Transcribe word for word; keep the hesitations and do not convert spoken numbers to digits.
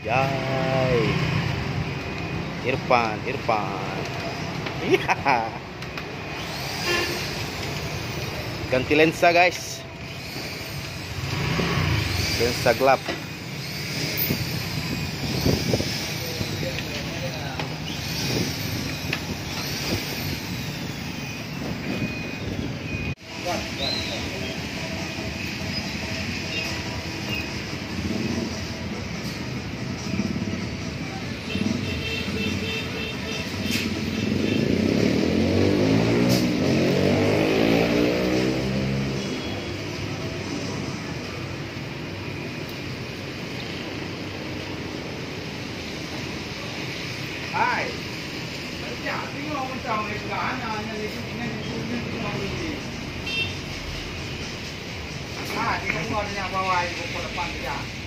Yai. Irfan, Irfan. Ganti lensa, guys. Lensa gelap. Hai. Macam tengok macam mereka anak yang lagi dengan itu ni semua bunyi. Ah, tengok gua ni yang bawa air pukul lapan saja.